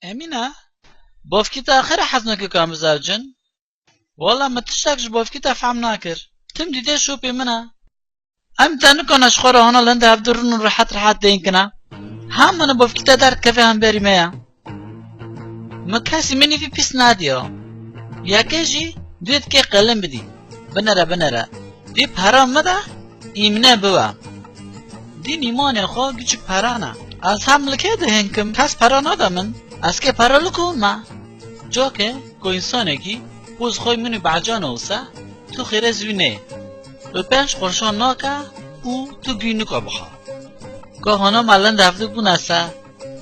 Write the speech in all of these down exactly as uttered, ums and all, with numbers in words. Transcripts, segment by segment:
Emîne, bavkî te axir hez nake ka em bizewicin? Wela min tiştek ji bavkî te fehm nakir. Tim dîtê şopê min e. Em te nikane ji xwe re hana li hinde hevdu rin û rehet rehet deynkine. Hem min û bavkî te derdikeve hemberî me ye. Min kesî min îvî pîs nadiya. Yekê jî duyê dikê qelin bidî. Binere binere. Dî pera min de îmne biwe. Dî mîmanê xwe giçik pera ne. Ez hem li kê dihinkim, kes pera nade min. Ez kê pera li ku me? Coke ku însanekî poz xwe min û behcan wisa, tu xêrê ji wî neyê. Bi pênc qurşan nake û tu gî nika bixa. Ka hana me lend hevdu bûne se,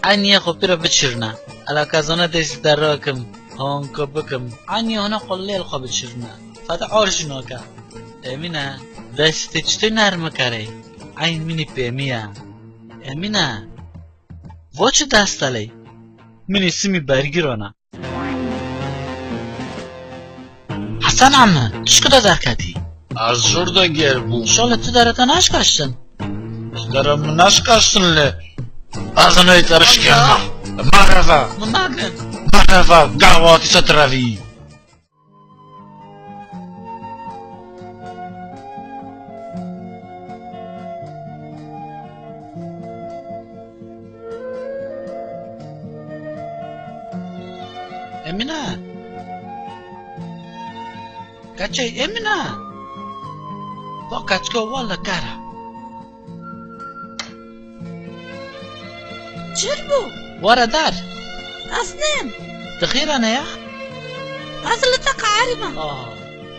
eynî yê xwe pî re biçirine. Ela ka zana destî te rakim, hanka bikim. Eynî hana qulê li xwe biçirine. Feda ar jî nake. Emîne, destê te çitê nerm kerê? Eyn min î pêmî ye. Emîne, va çi dest te lê? Min î simî bergîrana. Hesen ame, tu ji ku de derketî? Ez jor de gêr bûm. Şolê tu dere te naşkaştin? Ji dere min naşkaştin lê ez neyê te rişkênme. Merhaba. Min nakin. Merhaba, gavati se tirevî. Emîne! Keçey Emîne! Bak keçika wala kara. Çir bû? Were der. Ez nêm. Dixîre ne ya? Ez li te qeherî me. Ah,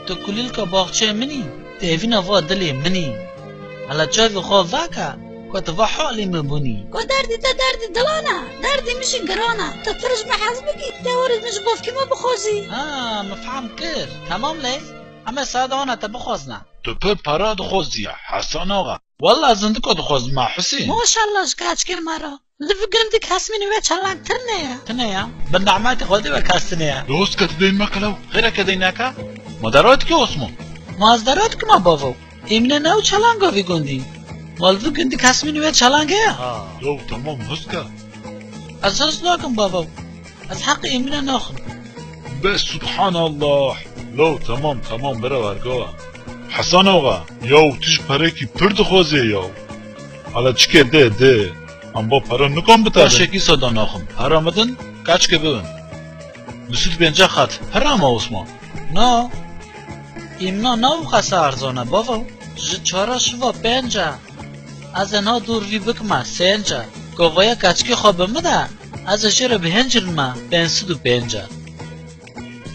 tu kulîlka baxçeyê min î, tu evîna va dilê min î. Hala çavê xwe veke, ku tu va halê min bûnî. Ku derdî te derdî dilan e, derdî min jî giran e. Tu pir ji min hez bikî, tê warê min ji bavkê me bixwazî. Ha, min fehm kir. Temam lê, em ê saet wana te bixwazine. Tu pir para dixwazî, Hesen axa. Wela ez zindika dixwazim, ma Husên. Maşallah ji keçikê me re. Li vir gundik hesmînî wê çalang tune ye. Tune ye. Bi nehmetê Xwedê wek hestine ye. Dost ke tu deyn me qelew. Xêreke deyneke? Ma deratikî Osman. Ma ez deratikî ma bavo. Emîne ne ew çalanga vî gundî. Ma li vir gundik hesmînî wê çalang heye? Ha. Yo, tamam, hizke. Ez his nakim bavo. Ez heqê Emîne naxim. Bes, subhanallah. Lo, tamam, tamam, bira wergowa. Hesen axa, yaw, tu ji perekî pir dixwazê yaw. Hala çikê de, de. Em ba pere nikan bitarin. Paşekî sada naxim. Pere midin, kaçke bibin. Du sed pênceh qat. Pere ama Osman. Na. Emîne na û qasa erzana, bavo. Ji çara şiva pênca. Ez ê niha dûr vî bikime sênce. Kovaya keçikê xwe bi min de, ez ê jê re bihêncirime pênc sed û pênca.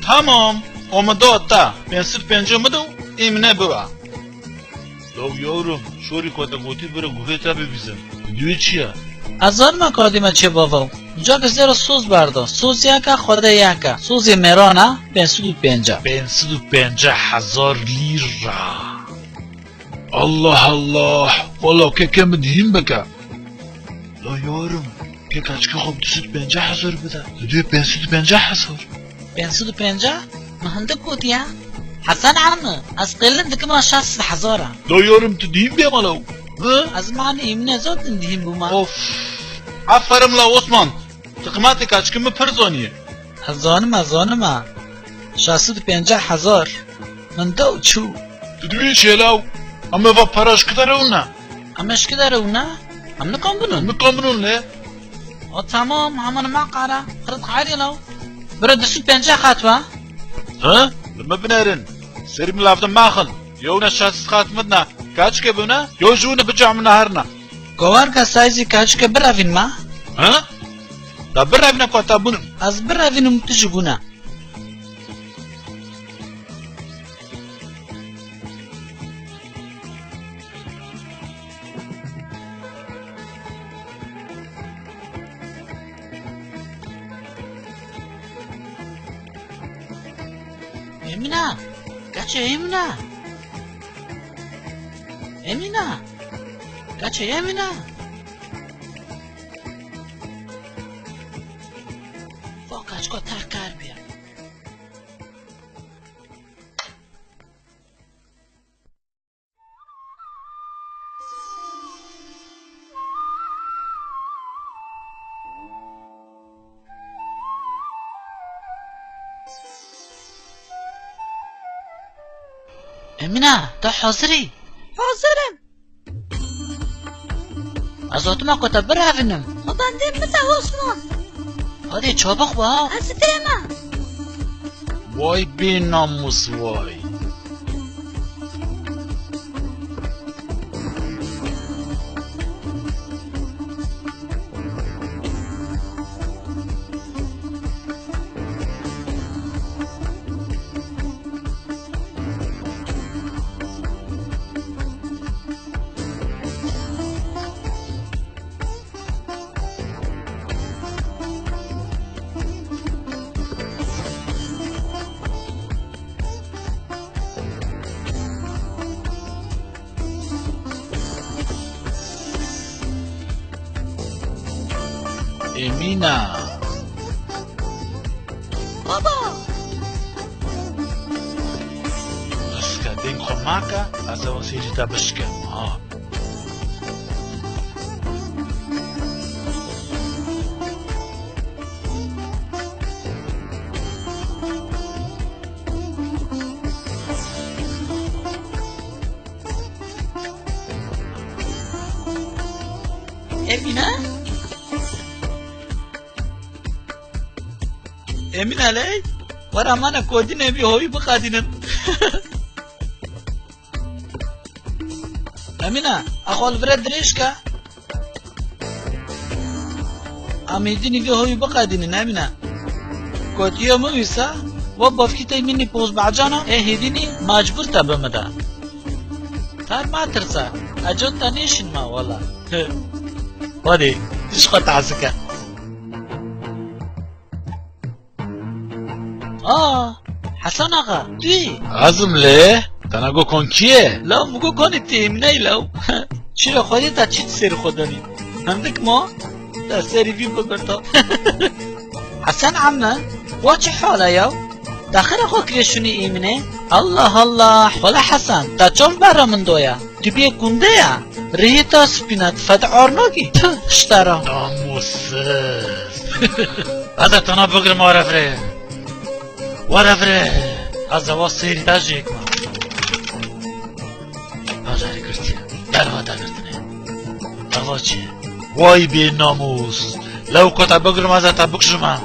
Tamam, o min da te. Pênc sed û pênca min de û Emîne bibe. Law yawrim, şorî ku te gotî bire guhê te bibîzin. Divê çi ye? Ez zanime ka dîme çê bavo. Cak ez ê re soz berda. Soz yek e, Xwedê yek e. Sozê mêran e, pênc sed û pênca. Pênc sed û pênca hezar lîra. Allah Allah! Wala keke min dihîn bike. La yarim, kek keçikê xwe bi du sed û pêncî hezar bide. Tu dê pênc sed û pêncî hezar. Pênc sed û pêncî? Min hindik gotiye. Hesen ami, ez qêlin dikim a şeş sed hezar a. La yarim, tu dihîn bê mala û. Hı? Ez mani îmine zaten dihîn bûma. Of. Aferin la Osman. Tu qimatê keçikê min pir zanî. Ez zanim, ez zanim e. Şeş sed û pêncî hezar. Min da û çû. Tu divê çêlaw. Em ê va pera ji kidere û ne? Em ê ji kidere û ne? Em nikan binûn. Nikan binûn lê. O tamam, heman me qara. Xirit xeyrê law. Bira du sed û pêncî qat ve. Hı? Li me binerin. Serî min lavde maxin. Yo ne şeş sed qat min ne. Kaç ke bûne? Yo jûne bica min herna. Kovarka sayzî kaçike birevîn me? Hı? Da birevîne ku ta bûnim. Ez birevînim tu jî bûne. Emîne! Keçê Emîne! Emîne! Keçê Emîne! Vaka çiko terk kar bîya. Emîne, tu hazir î? Hazir im. Ez gotim ku te birevînim. Xwe bendê min te Osman. Hadi çabuk be ha. Ez ditirême. Vay bênamûs vay. Emîne. Baba! Rizke, deng xwe make, ez ê wesî ji te bişkim, ha. Emîne? Emîne ley? Were mane kodînê vî hoyî biqedînin. Emîne, axwe li vir e dirêj ke. Em hêdînî vê hoyî biqedînin, Emîne. Kotiya min wisa, we bavkî tey min nî poz behcana, ê hêdînî mecbûr te bi min de. Ter matirse, ecot te nêşînme wela. Hadi, ji xwe tazike. Aa, Hesen axa, tu yî? Ez im lê, te nago kon kî ye? Law, min got konî tu Emîne yî law. Çira xwedê te çi di serî xwe danî? Hindik ma, te serî vî bigirta. Hesen emme, wa çi hal e ya? Te xira xwe kiriye şûnê Emîne? Allah Allah, wela Hesen, te çav berra min doya. Tu bê kunde ya, rihê te spîn e, tu fed arnakî. Tüh, ji te re. Namussiz. Hadi tana bigrim were virê. Were virê. Ez eva sêrî te jêk me. Bajarê girtiye. Derva te girtine. Eva çi? Vay bê namûs. Lew ku te bigrim ez ê te bikujime.